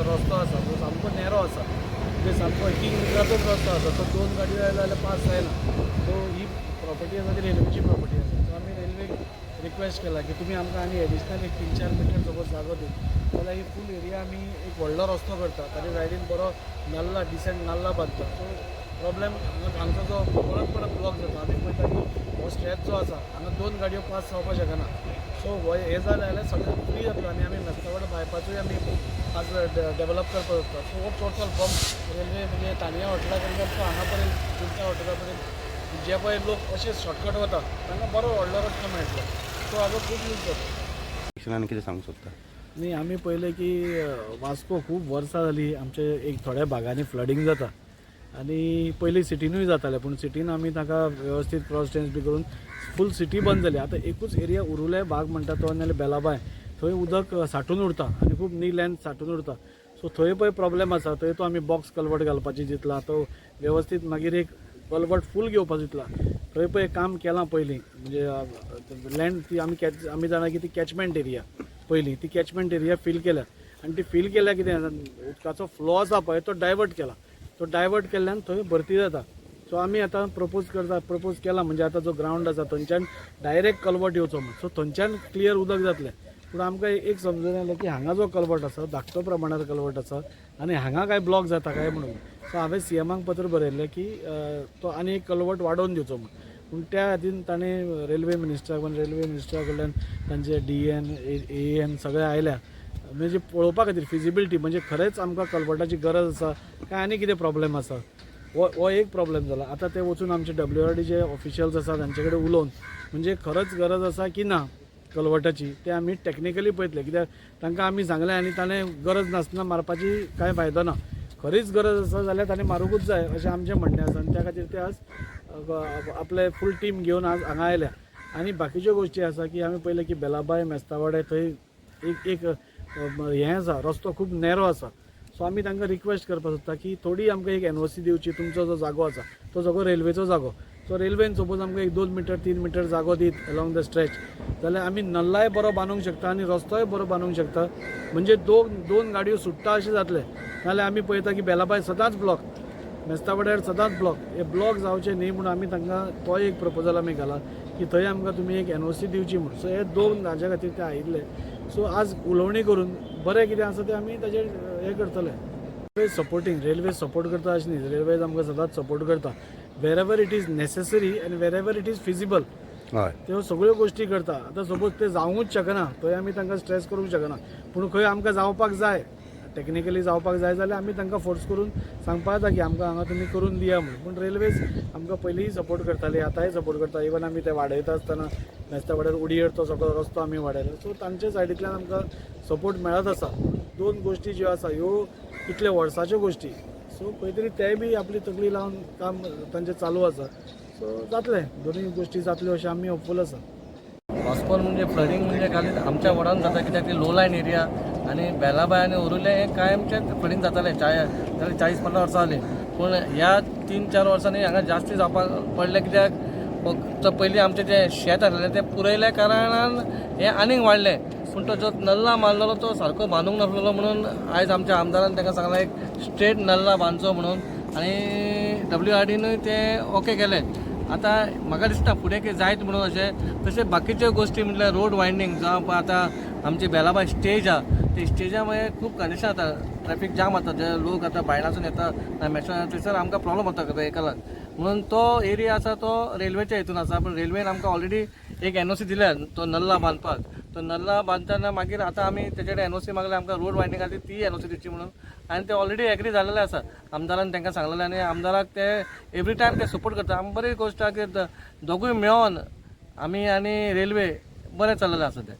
रस्तो आसा तो सामको नॅरो आसा, म्हणजे सामको 1 मिटराचोच रस्तो आसा. तो दोन गाडयो आयल्यो जाल्यार पास जायना. सो ही प्रॉपर्टी आसा ती रेल्वेची प्रॉपर्टी आसा. सो आमी रेल्वेक रिक्वेस्ट केला की तुमी आमकां आनी एडिशनल एक 3-4 मिटर सपोज जागो दित जाल्यार ही फूल एरिया आमी एक व्हडलो रस्तो करता, ताच्या सायडीन बरो नल्ला, डिसंट नल्ला बांदता. सो प्रॉब्लेम हांगचो जो परत परत ब्लॉक जाता, आमी पळयता की हो स्ट्रेच जो आसा हांगा दोन गाडयो पास जावपाक शकना. सो हो हें जालें जाल्यार सगळें फ्री जातलो आनी आमी मेस्तावडो बायपासूय आमी आज डेवलप करपाक शकता. सो हो टोटल फ्रॉम रेल्वे, म्हणजे तानिया हॉटेला कडल्यान तो हांगा पर्यंत, जुंता हॉटेला पर्यंत जे पळय लोक अशे शॉर्टकट वता तांकां बरो व्हडलो रस्तो मेळटलो. सो हाजो खूब यूज जाता. आनी कितें सांगूंक सोदता? न्ही, आमी पळयलें की वास्को खूब वर्सां जालीं आमचे एक थोड्या भागांनी फ्लडींग जाता आनी पयलीं सिटीनूय जातालें, पूण सिटीन आमी ताका वेवस्थीत क्रॉस ड्रेन्स बी करून फूल सिटी बंद जाली. आतां एकूच एरिया उरुले भाग म्हणटा तो नाल्यार बेलाबाय, थंय उदक साठून उरता आनी खूब नी लेंथ साठून उरता. सो थंय पळय प्रॉब्लेम आसा, थंय तो आमी बॉक्स कलवर्ट घालपाची चिंतला, तो वेवस्थीत मागीर एक कलवर्ट फूल घेवपाक चिंतला. थंय पळय काम केलां पयलीं, म्हणजे लँड ती आमी कॅच, आमी जाणा की ती कॅचमेंट एरिया, पयलीं ती कॅचमेंट एरिया फील केल्या आनी ती फील केल्या कितें जाता, उदकाचो फ्लो आसा पळय तो डायवर्ट केला. तो डायवर्ट केल्ल्यान थंय भरती जाता. सो आमी आतां प्रपोज करता, प्रपोज केला, म्हणजे आतां जो ग्रावंड आसा थंयच्यान डायरेक्ट कलवर्ट येवचो म्हूण. सो थंयच्यान क्लियर उदक जातलें. पूण आमकां एक समजून आयलें की हांगा जो कलवर्ट आसा, धाकटो प्रमाणार कलवर्ट आसा आनी हांगा काय ब्लॉक जाता काय म्हणून. सो हांवें सीएमाक पत्र बरयल्लें की तो आनी एक कलवर्ट वाडोवन दिवचो म्हूण. पूण त्या खातीर ताणें रेल्वे मिनिस्टरा, रेल्वे मिनिस्टरा कडल्यान तांचे डीएन, एएन सगळे आयल्या, म्हणजे पळोवपा खातीर फिजिबिलिटी, म्हणजे खरेंच आमकां कलवर्टाची गरज आसा काय आनी कितें प्रॉब्लेम आसा. हो हो एक प्रॉब्लेम जाला. आतां ते वचून आमचे डब्ल्यू आर डीचे ऑफिशियल्स आसा तांचे कडेन उलोवन, म्हणजे खरंच गरज आसा की ना कलवर्टाची ते आमी टॅक्निकली पळयतले. कित्याक तांकां आमी सांगलें आनी ताणें गरज नासतना मारपाची कांय फायदो ना. खरीच गरज आसा जाल्यार ताणें मारूंकूच जाय अशें आमचें म्हणणें आसा आनी त्या खातीर ते आज आपले फूल टीम घेवन आज हांगा आयल्या. आनी बाकीच्यो गोश्टी आसा की आमी पळयलें की बेलाबाय, मेस्तावाडे थंय एक एक हें आसा, रस्तो खूब नॅरो आसा. सो आमी तांकां रिक्वेस्ट करपाक सोदता की थोडी आमकां एक एनओसी दिवची. तुमचो जो जागो आसा तो जागो रेल्वेचो जागो. सो रेल्वेन सपोज आमकां एक 2 मिटर, 3 मिटर जागो दीत अलॉंग the stretch जाल्यार आमी नल्लाय बरो बांदूंक शकता आनी रस्तोय बरो बांदूंक शकता. म्हणजे दोन दोन गाडयो सुट्टा अशें जातलें. नाल्यार आमी पळयता की बेलाबाय सदांच ब्लॉक, मेस्तावाड्यार सदांच ब्लॉक. हे ब्लॉक जावचे न्ही म्हूण आमी तांकां तोय एक प्रपोजल आमी घाला की थंय आमकां तुमी एक एनओसी दिवची म्हूण. सो हे दोन हाज्या खातीर ते आयिल्ले. सो आज उलोवणी करून बरें कितें आसा तें आमी ताजेर हें करतले. रेल्वे सपोर्टींग, रेल्वे सपोर्ट करता अशें न्ही, रेल्वेज आमकां सदांच सपोर्ट करता wherever it is necessary and wherever it is feasible. त्यो सगळ्यो गोश्टी करता. आतां सपोज ते जावंकूच शकना, थंय आमी तांकां स्ट्रेस करूंक शकना. पूण खंय आमकां जावपाक जाय, टॅक्निकली जावपाक जाय जाल्यार आमी तांकां फोर्स करून सांगपा जाता की आमकां हांगा तुमी करून दिया म्हणून. पूण रेल्वेज आमकां पयलींय सपोर्ट करताली, आतांय सपोर्ट करता. इवन आमी ते वाडयता आसतना मेस्ता वाड्यार उडयेर तो सगळो रस्तो आमी वाडयलो. सो तांच्या सायडींतल्यान आमकां सपोर्ट मेळत आसा. दोन गोश्टी ज्यो आसा ह्यो इतले वर्साच्यो गोश्टी, सो खंय तरी तेय बी आपली तकली लावन काम तांचें चालू आसा. सो जातलें, दोनूय गोश्टी जातल्यो अशें आमी होपफूल आसा. वास्कोन म्हणजे फ्लडींग म्हणजे खाली आमच्या वॉर्डान जाता, कित्याक ती लो लायन एरिया आनी बेलाबाय आनी ओरुले हे कायमचेच फ्लडींग जातालें जाल्यार 40-50 वर्सां जालीं. पूण ह्या 3-4 वर्सांनी हांगा जास्ती जावपाक पडलें, कित्याक फक्त पयलीं आमचें जें शेत आसलेलें तें पुरयल्या कारणान हें आनीक वाडलें. पूण तो जो नल्ला मारलेलो तो सारको बांदूंक नासलेलो, म्हणून आयज आमच्या आमदारान ताका सांगलां एक स्ट्रेट नल्ला बांदचो म्हणून आनी डब्ल्यू आर डीनूय तें ओके केलें. आतां म्हाका दिसता फुडें कितें जायत म्हणून अशें. तशें बाकीच्यो गोश्टी म्हटल्यार रोड वायंडींग, जावं आतां आमची बेलाबाय स्टेज आहा, ते स्टेजा मागीर खूब कंजेशन जाता, ट्रॅफिक जाम जाता. जे लोक आतां बायणासून येता, मेट्रो, थंयसर आमकां प्रॉब्लम जाता व्हेकलाक. म्हणून तो एरिया आसा तो रेल्वेच्या हितून आसा. पूण रेल्वेन आमकां ऑलरेडी एक एनओसी दिल्या तो नल्ला बांदपाक. तो नल्ला बांदतना मागीर आतां आमी तेजे कडेन एनओसी मागले आमकां रोड वायंडींग खातीर ती एनओसी दिवची म्हणून आनी ते ऑलरेडी एग्री जालेले आसा. आमदारान तांकां सांगलेलें आनी आमदाराक ते एवरी टायम ते सपोर्ट करता. आमी बरी गोश्ट आहा की दोगूय मेळोन आमी आनी रेल्वे बरें चल्लेलें आसा तें.